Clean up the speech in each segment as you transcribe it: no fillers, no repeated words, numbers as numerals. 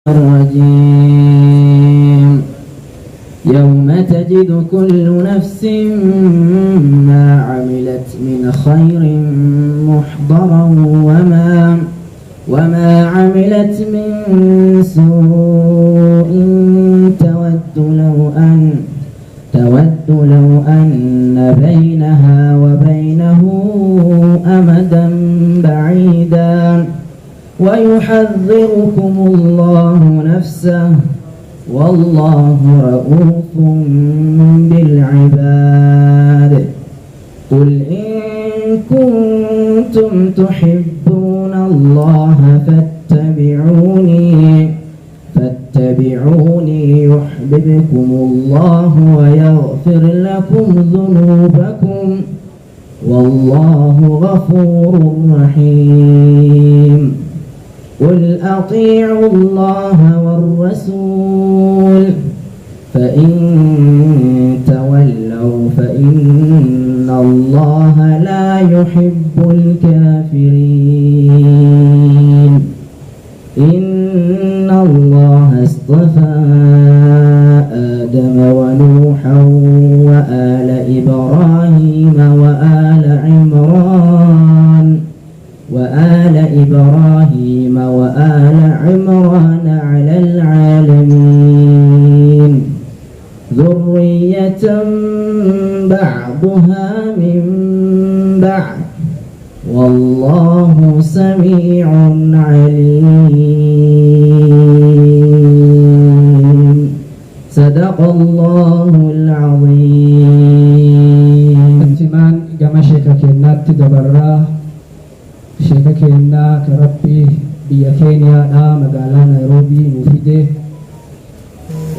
الرجيم. يوم تجد كل نفس ما عملت من خير محضرا وما عملت من سوء تود لو أن بينها وبينه أمدا بعيدا. ويحذركم الله نفسه والله رؤوف بالعباد. قل إن كنتم تحبون الله فاتبعوني يحببكم الله ويغفر لكم ذنوبكم والله غفور رحيم. قل أطيعوا الله والرسول فإن تولوا فإن الله لا يحب الكافرين. إن الله اصطفى آدم ونوحا وآل إبراهيم وآل عمران على العالمين. ذرية بعضها من بعض والله سميع عليم. صدق الله العظيم. Ittimaan gama sheeka keenyaatti dabarraa. Sheeka keenyaa ka Rabbi biyya Keeniyaadhaa magaalaa Naayiroobii nuu fide,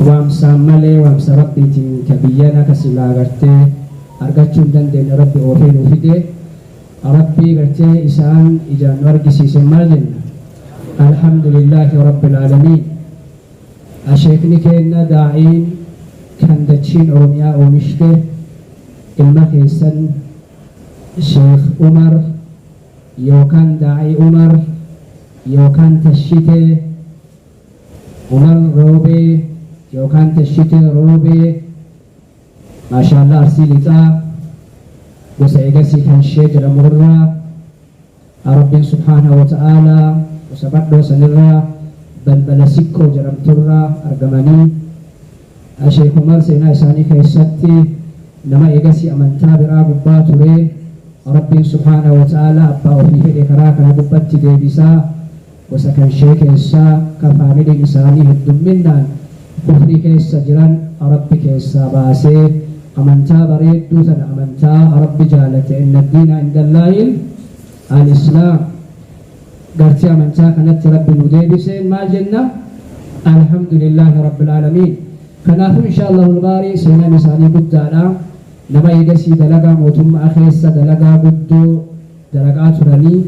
waamsaan malee waamsa Rabbiitiin ka biyyana ka silaa gartee argachuu hin dandeenye Rabbi oofee nuu fide. Rabbii gartee isaan ijaan nu argisiise maal jenna? Alhamdulillaahi Rabbil aalamiin. Sheekni keenya daa'iin kan dachiin Oromiyaa oomishte, ilma keessan Sheekh Umar yookaan Daa'ii Umar yookaan Tashitee Umar Roobee yookaan Tashitee Roobee, maashaallah, Arsii Lixaa gosa eegasii kan ishee jedhamu irraa, Rabbiin subhaanahu wa ta'aalaa gosa badhoo sanirraa balbala Sikkoo jedhamturraa argamanii. Sheekh Umar seenaa isaanii keessatti nama eegasii amantaa biraa gubbaa ture, Rabbiin subhaanahu wa ta'aalaa abbaa ofii fedhe karaa kana gubbatti deebisaa. Gosa kan ishee keessaa ka faamiliin isaanii heddumminnaan kufrii keessa jiran Rabbi keessaa baasee amantaa bareedduu tana, amantaa Rabbi jaalate, inna diina indallaahil al-islaam, gartee amantaa kanatti Rabbi nu deebiseen maal jenna? Alhamdulillaahi Rabbil aalamiin. Kanaafuu insha Allahul baarii seenaan isaanii guddaadha. Nama eegasii dalagaa mootummaa keessa dalagaa guddoo dalagaa turanii,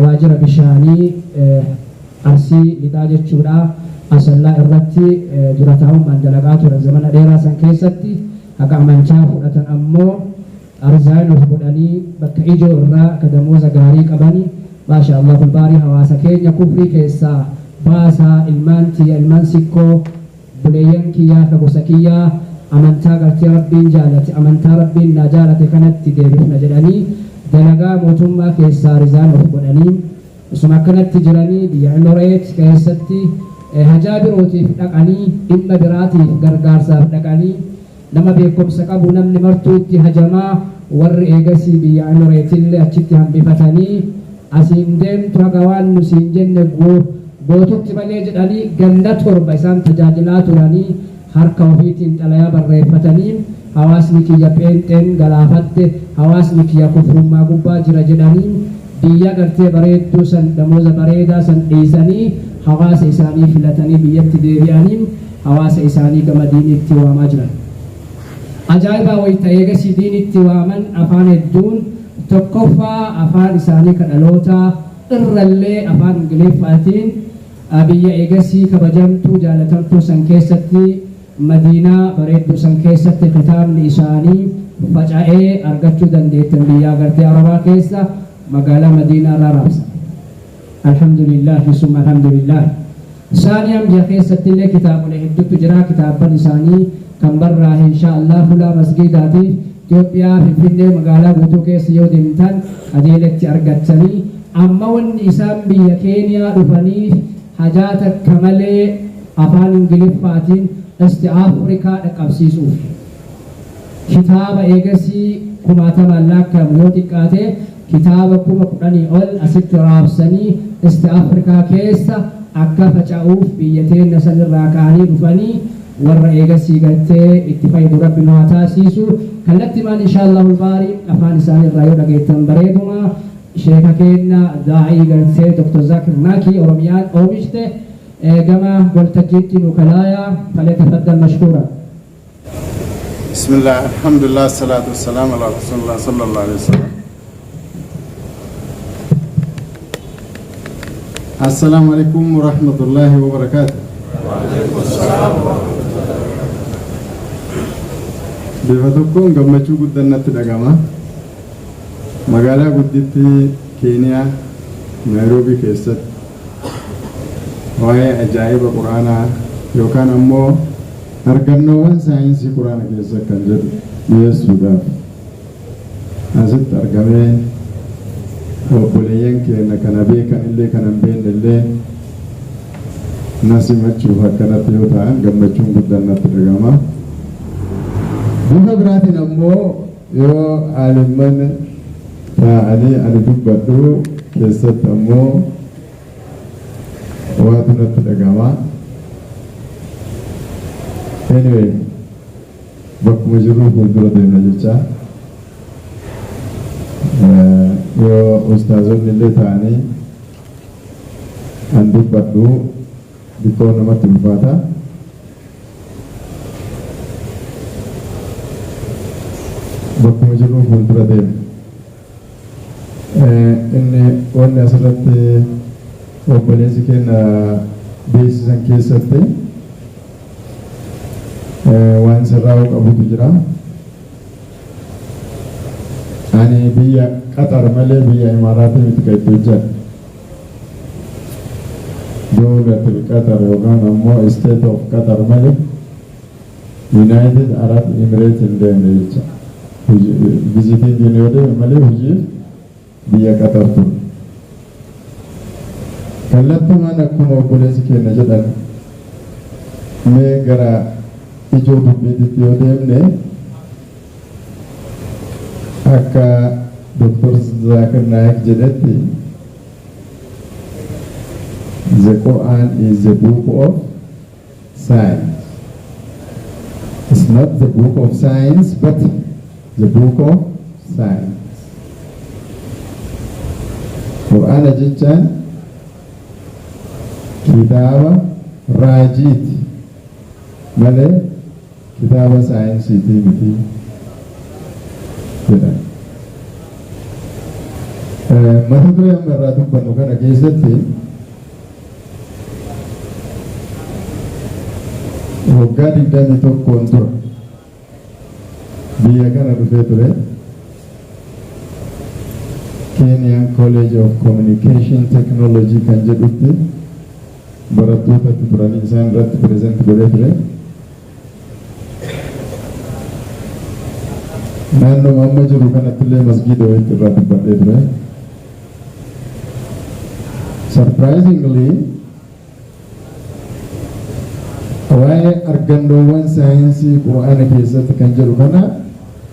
waajjira bishaanii Arsii Lixaa jechuudha, Asallaa irratti dura taa'ummaan dalagaa turan zamana dheeraa san keessatti. Haqa amantaa fudhatan ammoo resign of godhanii bakka ijoo irraa akka damooza gaarii qabani, maasha Allahul baarii, hawaasa keenya kufrii keessaa baasaa, ilmaan tiyya, ilmaan Sikkoo, buleeyyan kiyyaa ka gosa kiyyaa, amantaa gartee Rabbiin jaalate, amantaa Rabbiin naa jaalate kanatti deebifna jedhanii dalagaa mootummaa keessaa resign of godhanii osuma akkanatti jiranii biyya Emireet keessatti hajaa birootiif dhaqanii, dhimma biraatiif gargaarsaaf dhaqanii, nama beekumsa qabu namni martuu itti hajamaa, warri eegasii biyya Emireetillee achitti hambifatanii, asiin deemtu haga waan nu siin jenne gootutti malee jedhanii ganda 7 isaan tajaajilaa turanii, harka ofiitiin xalayaa barreeffatanii, hawaasni kiyya pheenxeen galaafatte, hawaasni kiyya kufrummaa gubbaa jira jedhanii, biyya gartee bareedduu san, damooza bareedaa san dhiisanii, hawaasa isaanii filatanii biyyatti deebi'anii hawaasa isaanii gama diiniitti waamaa jiran. Ajaa'ibaa, wayita eegasii diinitti waaman afaan hedduun, tokkoffaa afaan isaanii ka dhalootaa irrallee afaan Ingiliffaatiin biyya eegasii kabajamtuu jaalatamtuu san keessatti, Madiinaa bareedduu san keessatti kitaabni isaanii faca'ee argachuu dandeettan, biyyaa gartee Arabaa keessa magaalaa Madiinaa irraa raabsa. Alhamdulillaahi summa alhamdulillaahi. Saaniyaan biyya keessatti illee kitaabolee hedduutu jira. Kitaabban isaanii kan barraa'e insha Allah fuula masgiidaatiif Itoophiyaa Finfinnee magaalaa guutuu keessa yoo deemtan qajeelatti argattanii. Amma wanni isaan biyya Keeniyaa dhufaniif hajaa takka malee afaan Ingiliffaatiin East Afrikaa dhaqqabsiisuuf. Kitaaba eegasii kumaatamaan laakkaa'amu, yoo xiqqaate kitaaba 10,000 ol asitti raabsanii East Afrikaa keessa akka faca'uuf biyya teenna sanirraa ka'anii dhufanii, warra eegasii gartee itti fayyadu Rabbi nu haa taasisu. Kallattimaan insha Allahul baarii afaan isaanii irraa yoo dhageettan bareeduma. Sheeka keenna daa'ii gartee Dr. Zakir Naaki Oromiyaan oomishte gama waltajjiitti nu kalaayaa. فليتفضل مشكورا. بسم الله، الحمد لله، الصلاة والسلام على رسول الله صلى الله عليه وسلم. السلام عليكم ورحمة الله وبركاته. وعليكم السلام. Bifa tokkoon gammachuu guddaan natti dhagama. Magaalaa guddittii Keeniyaa, Naayiroobii keessatti waa'ee ajaa'iba Quraanaa yookaan ammoo argannoowwan saayinsii Quraana keessa kan jedhu dhiyeessuudhaaf asitti argamee, obboleeyyan keenya kana beekan illee kana hin beekne illee na simachuuf akkanatti yoo ta'an gammachuun guddaan natti dhagama. Bifa biraatiin ammoo yoo aalimman taa'anii ani dubbadhu keessatti ammoo waatu natti dhagama. Anyway, bakkuma jirru fuuldura deemna jecha. Yoo ustaazonni illee ta'anii an dubbadhu xiqqoo namatti ulfaata. Bakkuma jirru fuuldura deemna. Inni wanni asirratti obboleessi keenya beeksisan keessatti waan sirraa'uu qabutu jira. Ani biyya Qatar malee biyya Imaaraatii miti kan itti hojjedhu. Dawlatul Qatar yookaan ammoo State of Qatar malee United Arab Emirates hin deemne jecha. Visiting yoo deeme malee hojiif biyya Qatar ture. Kallattumaan akkuma obboleessi keenya jedhan mee gara ijoo dubbiitti yoo deemne, akka Dr. Zakir Naik jedhetti, "The Quran is the book of science." It's not the book of science, but the book of science. Qur'aana jechaan kitaaba raajiiti malee kitaaba saayinsiitii miti jedhan. Mata duree amma irraa dubbannu kana keessatti waggaa 21n dura biyya kana dhufee ture. Kenyan College of Communication Technology kan jedhutti barattootatti turanii isaan irratti present godhee ture. Naannoo amma jiru kanatti illee masgiida wayiitti irraa dubbadhee ture. Surprisingly, waa'ee argannoowwan saayinsii Qur'aana keessatti kan jedhu kana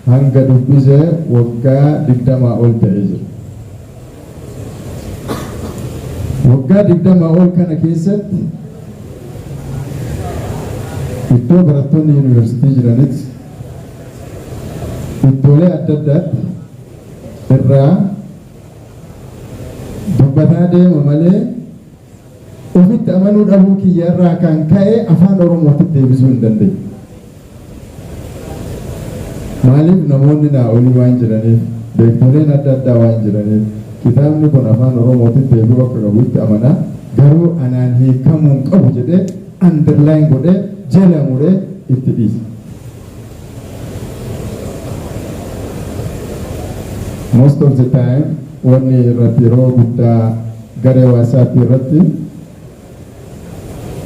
hanga dubbisee waggaa 20 ol ta'ee jira. Waggaa 20 ol kana keessatti iddoo barattoonni yuunivarsiitii jiranitti, iddoolee adda addaatti irraa dubbataa deema malee ofitti amanuu dhabuu kiyyarraa kan ka'e afaan Oromootti deebisuu hin dandeenye. Maaliif? Namoonni naa olii waan jiraniif, beektoleen adda addaa waan jiraniif, kitaabni kun afaan Oromootti deebi'uu akka qabutti amanaa, garuu anaan hiikamuu hin qabu jedhee underline godhee jala muree itti dhiise. Most of the time wanni irratti yeroo guddaa garee WhatsApp irratti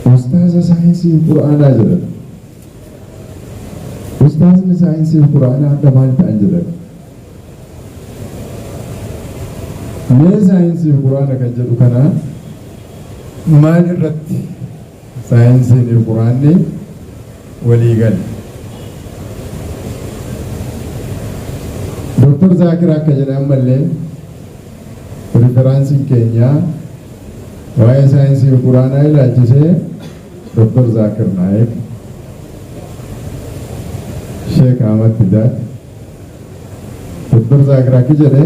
Ustaaza saayinsii Qur'aanaa jedhan. Ustaazni saayinsii Qur'aanaa adda maal ta'an jedhan? Mee saayinsii Qur'aana kan jedhu kana maal irratti saayinsiin Qur'aanni walii gale? Doktor Zaakir akka jedhe, ammallee referenceiin keenya waa'ee saayinsii Qur'aanaa ilaalchisee Doktor Zaakir Naayik, Sheek Ahmad Didaat. Doktor Zaakir akki jedhe: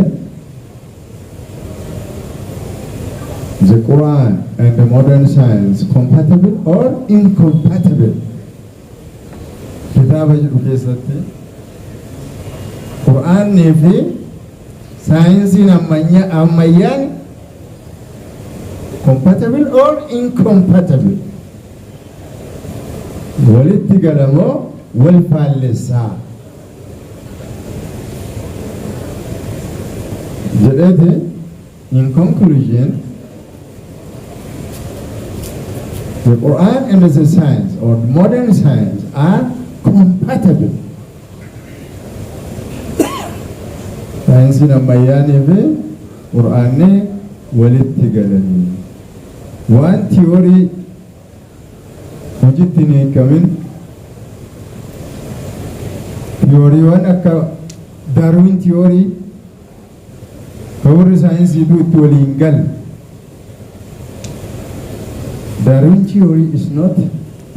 "The Quran and the modern science, compatible or incompatible?" kitaaba jedhu keessatti, Qur'aannii fi saayinsiin ammayyaan compatible or incompatible, walitti galamoo wal faallessaa jedheeti. "In conclusion, the Quran and the science or modern science are compatible." Saayinsiin ammayyaanii fi Qur'aanni walitti galanii waan theory hojitti hin hiikamin, theorywwan akka Darwin theory ka warri saayinsiitu itti waliin galle. Darwin theory is not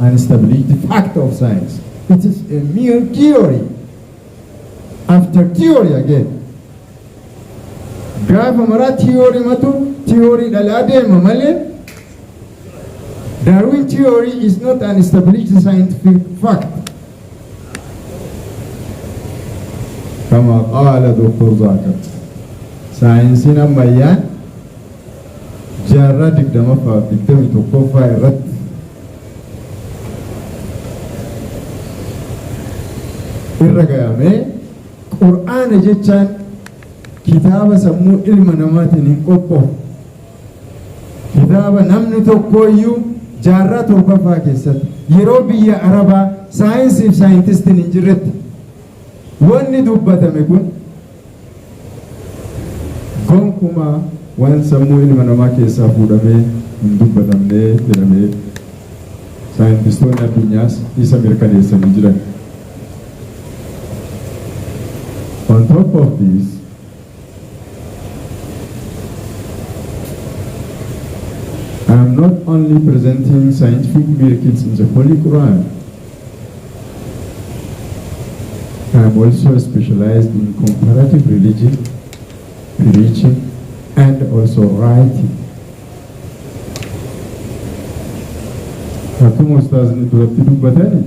an established fact of science. It is a mere theory. After theory again. Gaafa maraa theory matu theory dhalaa deema malee, Darwin theory is not an established scientific fact. كما قال دكتور زاكر, saayinsiin ammayyaan jaarraa 20ffaa, 21ffaa irratti irra gayamee, Qur'aana jechaan kitaaba sammuu ilma namaatiin hin qophoofne, kitaaba namni tokkoyyuu jaarraa 7ffaa keessatti, yeroo biyya Arabaa saayinsiif saayintistiin hin jirretti wanni dubbatame kun gonkumaa waan sammuu ilma namaa keessaa fuudhamee hin dubbatamne jedhamee saayintistoonni addunyaas isa mirkaneessanii jiran. On top of this, I am not only presenting scientific miracles in the Holy Quran, I am also specialized in comparative religion, preaching, and also writing. Akkuma ustaazni duratti dubbatani,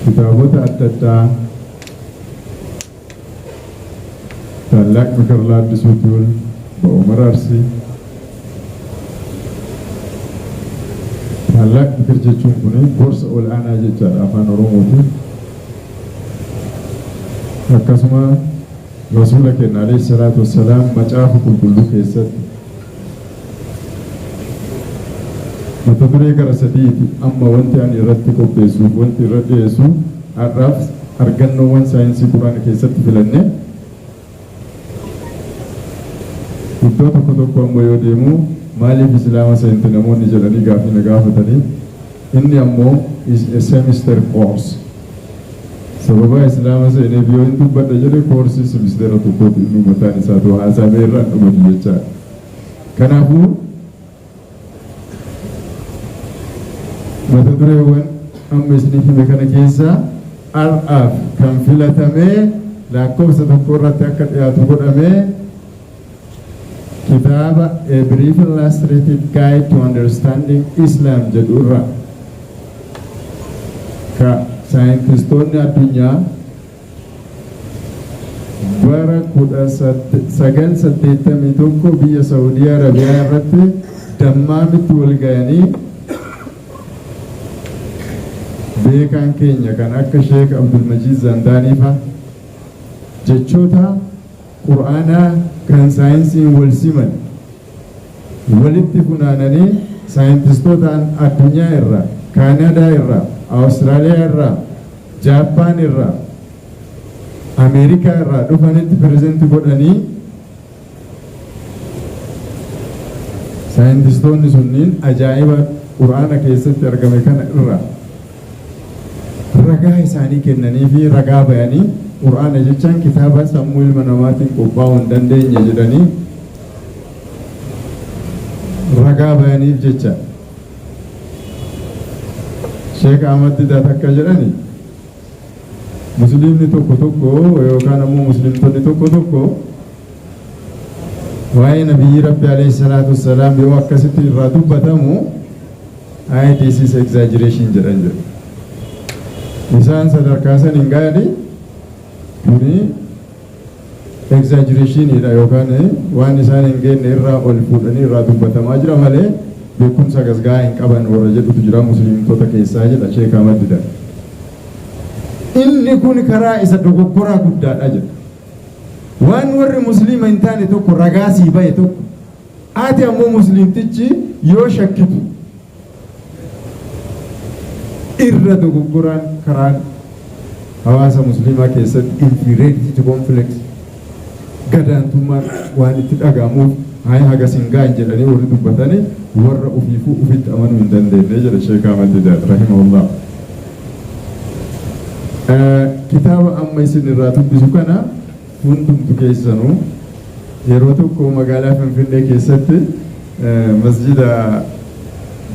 kitaabota adda addaa ታላቅ ምክር ለአዲሱ ትውልድ በኡመር አርሲ፣ ታላቅ ምክር jechuun kun gorsa ol'aanaa jechaadha afaan Oromootiin. Akkasuma Rasuula keenya alayhi salaatu wassalaam macaafa qulqulluu keessatti, mata duree gara sadiiti amma wanti ani irratti qopheessuuf wanti irra dhiyeessu har'aaf, argannoowwan saayinsii Quraana keessatti filanne. Iddoo tokko tokko ammoo yoo deemu, maaliif Islaama seente namoonni jedhanii gaafii na gaafatanii, inni ammoo is a semester course. Sababa Islaama seeneef yoo hin dubbadha jedhe, koorsii semestera tokkooti inni mataan isaatu haasamee irraan dhumatu jechaadha. Kanaafuu mata dureewwan amma isinii hime kana keessaa har'aaf kan filatamee lakkoofsa tokko irratti akka dhiyaatu godhamee kitaaba A Brief Illustrated Guide to Understanding Islam jedhu irra, ka saayintistoonni addunyaa bara 1981 biyya Saawudii Arabiyaa irratti Dammaamitti wal ga'anii, beekaan keenya kan akka Sheek Abdulmajiid Zandaanii fa jechoota Qur'aanaa kan saayinsiin wal siman walitti funaananii Saayintistootaan addunyaa irraa, Kaanadaa irraa, Awustiraaliyaa irraa, Jaappaan irraa, Ameerikaa irraa dhufanitti present godhanii, saayintistoonni sunniin ajaa'iba Quraana keessatti argame kana irraa ragaa isaanii kennanii fi ragaa bayanii, Quraana jechaan kitaaba sammuu ilma namaatiin qophaa'uu hin dandeenye jedhanii ragaa bayaniif jecha. Sheek Ahmad Didaat akka jedhani, musliimni tokko tokko yookaan ammoo muslimtonni tokko tokko waa'ee nabiyyi Rabbi alayhi salaatu wassalaam yoo akkasitti irraa dubbatamu, "I this is exaggeration" jedhan jedhu. Isaan sadarkaa san hin gaani, kuni exaggerationiidha yookaan waan isaan hin geenne irraa ol fuudhanii irraa dubbatamaa jira malee beekumsa gasgaa hin qaban warra jedhutu jira musliimtota keessaa, jedha Sheek Ahmad Didaat. Inni kun karaa isa dogoggoraa guddaadha jedha. Waan warri musliima hin taane tokko ragaa sii bahe tokko, ati ammoo musliimtichi yoo shakkitu, irra dogoggoraan karaan hawaasa musliimaa keessatti inferiority complex, gadaantummaan waan itti dhagahamuuf, haa hagas hin gahan jedhanii warri dubbatanii warra ufiifuu ufitti amanuu hin dandeenye, jedha Sheek Ahmad Didaat rahimahullah. Kitaaba amma isin irraa dubbisu kana hundumtu keessanuu yeroo tokko magaalaa Finfinnee keessatti masjida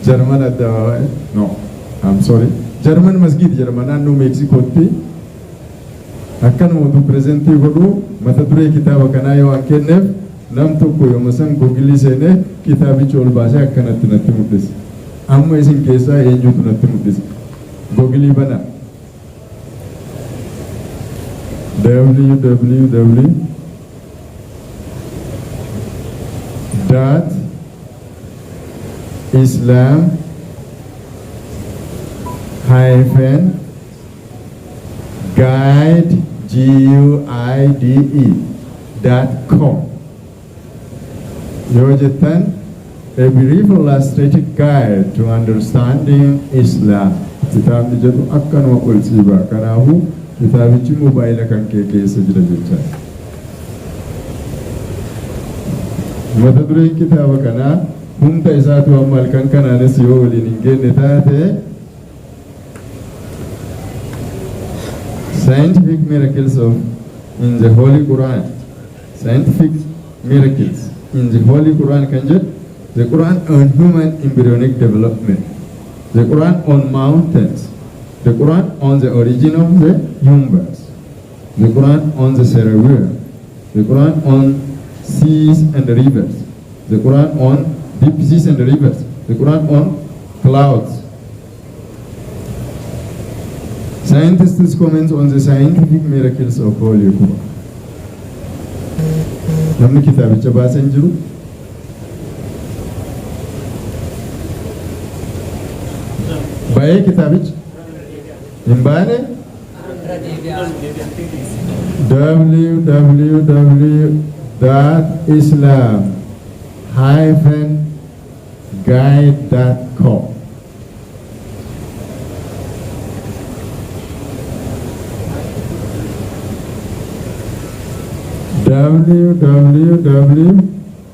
Jarman addabaabaayii, no, I'm sorry, Jarman masgid jedhama, naannoo Meeksikootti akkanuma utuu present godhu, mata duree kitaaba kanaa yoo an kenneef, nam tokko yooma san Google seenee kitaabicha ol baasee akkanatti natti mul'ise. Amma isin keessaa eenyutu natti mul'ise? Google banaa. www.islam-guide guide.com yoo jettan, "A Brief Illustrated Guide to Understanding Islam" kitaabni jedhu akkanuma ol siibaa. Kanaafuu kitaabichi mobaayila kan kee keessa jira jechaadha. Mata dureen kitaaba kanaa hunda isaatu amma halkan kanaanis yoo waliin hin geenye taate, Scientific Miracles of in the Holy Quran, Scientific Miracles in the Holy Quran kan jedhu, The Quran on Human Embryonic Development, The Quran on Mountains, The Quran on the Origin of the Universe, The Quran on the Cerebrum, The Quran on Seas and Rivers, The Quran on Deep Seas and Rivers, The Quran on Clouds, Scientists' Comments on the Scientific Miracles of Holy Quran. Namni kitaabicha baasee hin jiru. Baay'ee kitaabichi hin baane. www.islam-guide.com.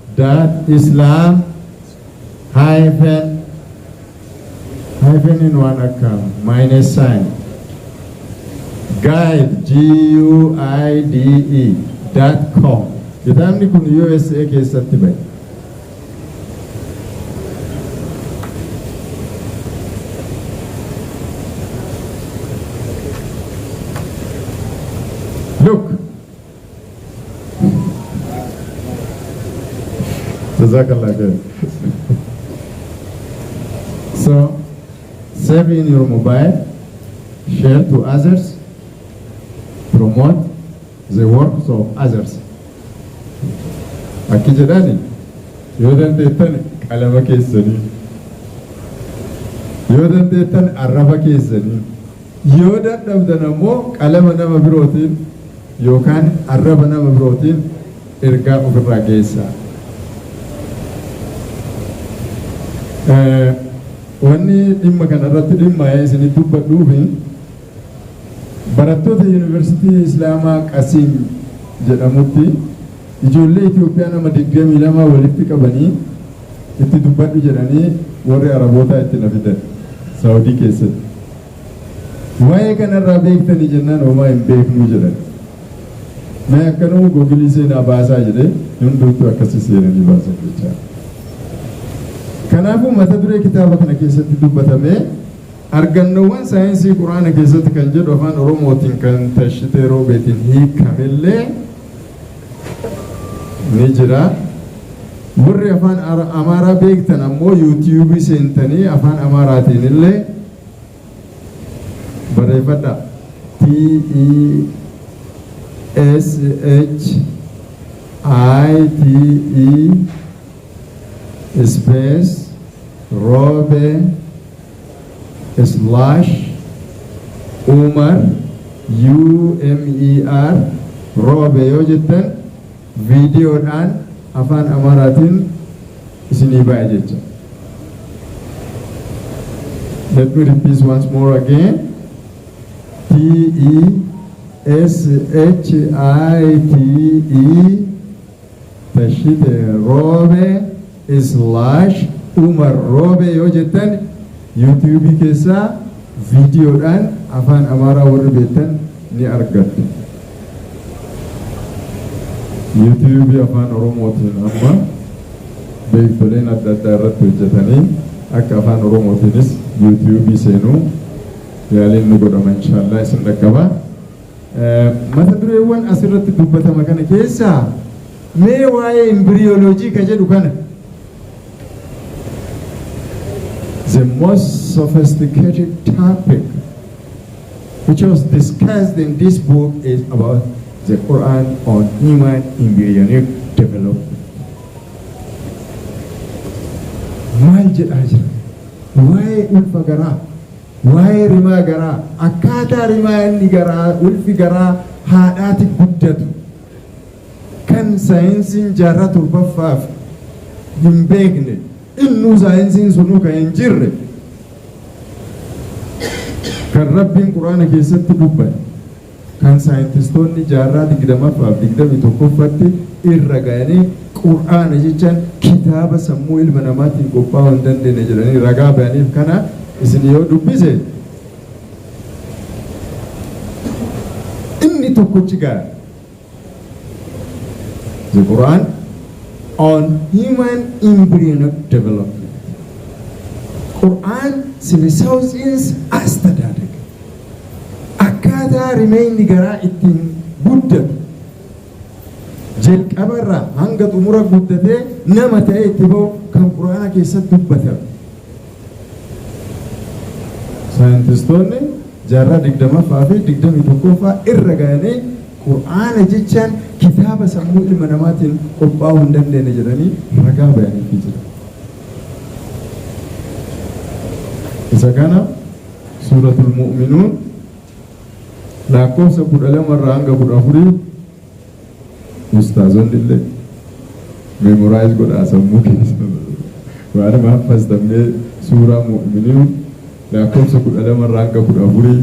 www.islam hyphen hyphen in waan akka minus sign guide guide.com. Kitaabni kun USA keessatti bahe. Look. Jazakallah khair. So, save in your mobile, share to others, promote the works of others. Akki jedhani, yoo dandeettan qalama keessanii, yoo dandeettan arraba keessanii, yoo dadhabdan ammoo qalama nama birootiin yookaan arraba nama birootiin ergaa ofirraa geessaa. Wanni dhimma kanarratti dhimma isinitti dubbadhuufi barattoota Yuunivarsiitii Islaamaa Qasiim jedhamutti ijoollee Itoophiyaa nama 22 walitti qabanii itti dubbadhu jedhanii warri Arabootaa itti na fidan Saawudii keessatti. Waa'ee kanarraa beektanii jennaan, homaa hin beeknuu jedhan. Mee akkanuma Google seenaa baasaa jedhee, hundumtuu akkasii seenanii baasan jechaa. Kanaafuu mata duree kitaaba kana keessatti dubbatamee argannoowwan saayinsii Quraana keessatti kan jedhu afaan Oromootiin kan Tashitee Roobeetiin hiikamellee ni jira. Warri afaan Amaaraa beektan ammoo YouTube seentanii afaan Amaaraatiin illee barreeffadha. Teshite space Robe slash Umar Umer Robe yoo jettan, viidiyoodhaan afaan Amaaraatiin isinii ba'a jecha. Let me repeat once more again. Teshite Tashite Robe slash Umar Robe yoo jettan, YouTube keessaa viidiyoodhaan afaan Amaaraa warri beektan ni argattu. YouTube afaan Oromootiin amma beektoleen adda addaa irratti hojjetanii akka afaan Oromootiinis YouTube seenuu yaaliin ni godhama, inshaallah isin dhaqqaba. Mata dureewwan asirratti dubbatama kana keessaa mee waa'ee embryology ka jedhu kana, the most sophisticated topic which was discussed in this book is about the Quran on human embryonic development. Maal jedhaa jira? Waa'ee ulfa garaa, waa'ee rimaa garaa, akkaataa rimaa inni garaa, ulfi garaa haadhaati guddatu kan saayinsiin jaarraa torbaffaaf hin beekne, innuu saayinsiin sunuu kan hin jirre, kan Rabbiin Quraana keessatti dubbate, kan saayintistoonni jaarraa 20ffaaf 21ffaatti irra ga'anii Quraana jechaan kitaaba sammuu ilma namaatiin qophaa'uu hin dandeenye jedhanii ragaa ba'aniif kana isin yoo dubbise inni tokkochi gaara. The Quran on human embryonic development. Qur'aan ስለ ሰው ጽንስ አስተዳደግ akkaataa rimeenyi garaa ittiin guddatu, jalqabarraa hanga xumura guddatee nama ta'ee itti ba'u kan Quraana keessatti dubbatame. Saayintistoonni jaarraa 20ffaa fi 21ffaa irra ga'anii Qur'aana jechaan kitaaba sammuu ilma namaatiin qophaa'uu hin dandeenye jedhanii ragaa bayaniifii jira. Isa kana Suuratul Mu'minuun lakkoofsa 12 irraa hanga 14 ustaazonni illee memorize godhaa sammuu keessa. Waanuma haffaztamnee suuraa Mu'minuun lakkoofsa 12 irraa hanga 14,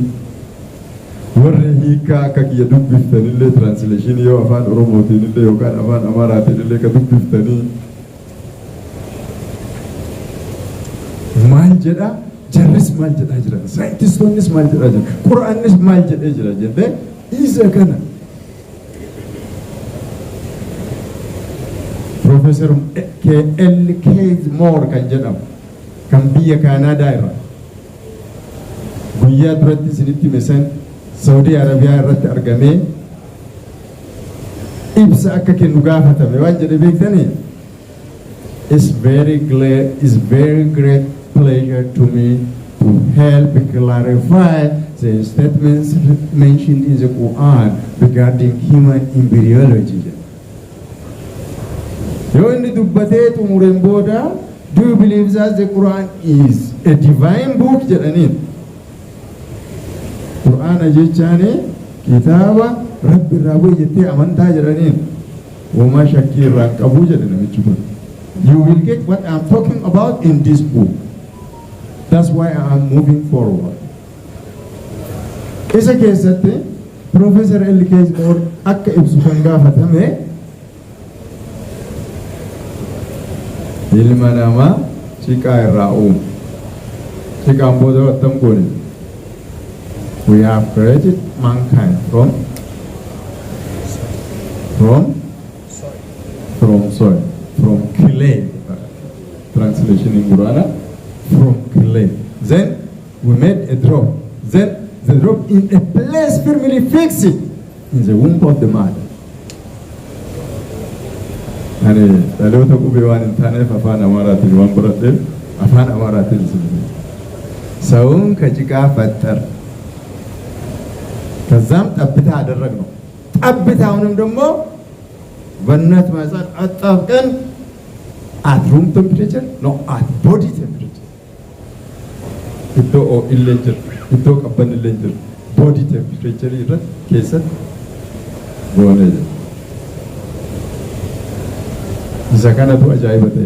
warri hiikaa akka kiyya dubbiftanillee, translation yoo afaan Oromootiin illee yookaan afaan Amaaraatiin illee ka dubbiftanii, maal jedha, jarris maal jedhaa jiran, saayintistoonnis maal jedhaa jiran, Qura'aannis maal jedhee jira jennee isa kana Professor K.L. Keith Moore kan jedhamu kan biyya Kaanaadaa irraa guyyaa duratti isinitti hime san Saudii Arabiyaa irratti argamee ibsa akka kennu gaafatame waan jedhe beektanii? It's very clear, it's very great pleasure to me to help clarify the statements mentioned in the Quran regarding human embryology. Yoo inni dubbatee xumureen booda, "Do you believe that the Quran is a divine book?" jedhaniin. Qur'aana jechaani kitaaba Rabbi irraa bu'e jettee amantaa jedhaniin. Uumaa shakkii irraa hin qabu jedhe namichi kun. You will get what I'm talking about in this book. That's why I am moving forward. Isa keessatti Professor L. K. Moore akka ibsu kan gaafatame, ilma namaa ciqaa irraa uumu. Ciqaan booda attam goone? We have created mankind from soil, from clay. Translation in Qur'an, from clay. Then we made a drop. Then the drop in a place firmly fixed in the womb of the mother. Ani dhaloota qubee waan hin taaneef, afaan Amaaraatiin waan baradheef, afaan Amaaraatiin isin ሰውን ከጭቃ ፈጠር፣ ከዛም ጠብታ አደረግነው። ጠብታውንም ደግሞ በእናት ማህፀን አጣብቀን at room temperature, no, at body temperature, iddoo ho'illee jiru, iddoo qabbanillee jiru, body temperature irratti keessatti goonee jira. Isa kanatu ajaa'iba ta'e.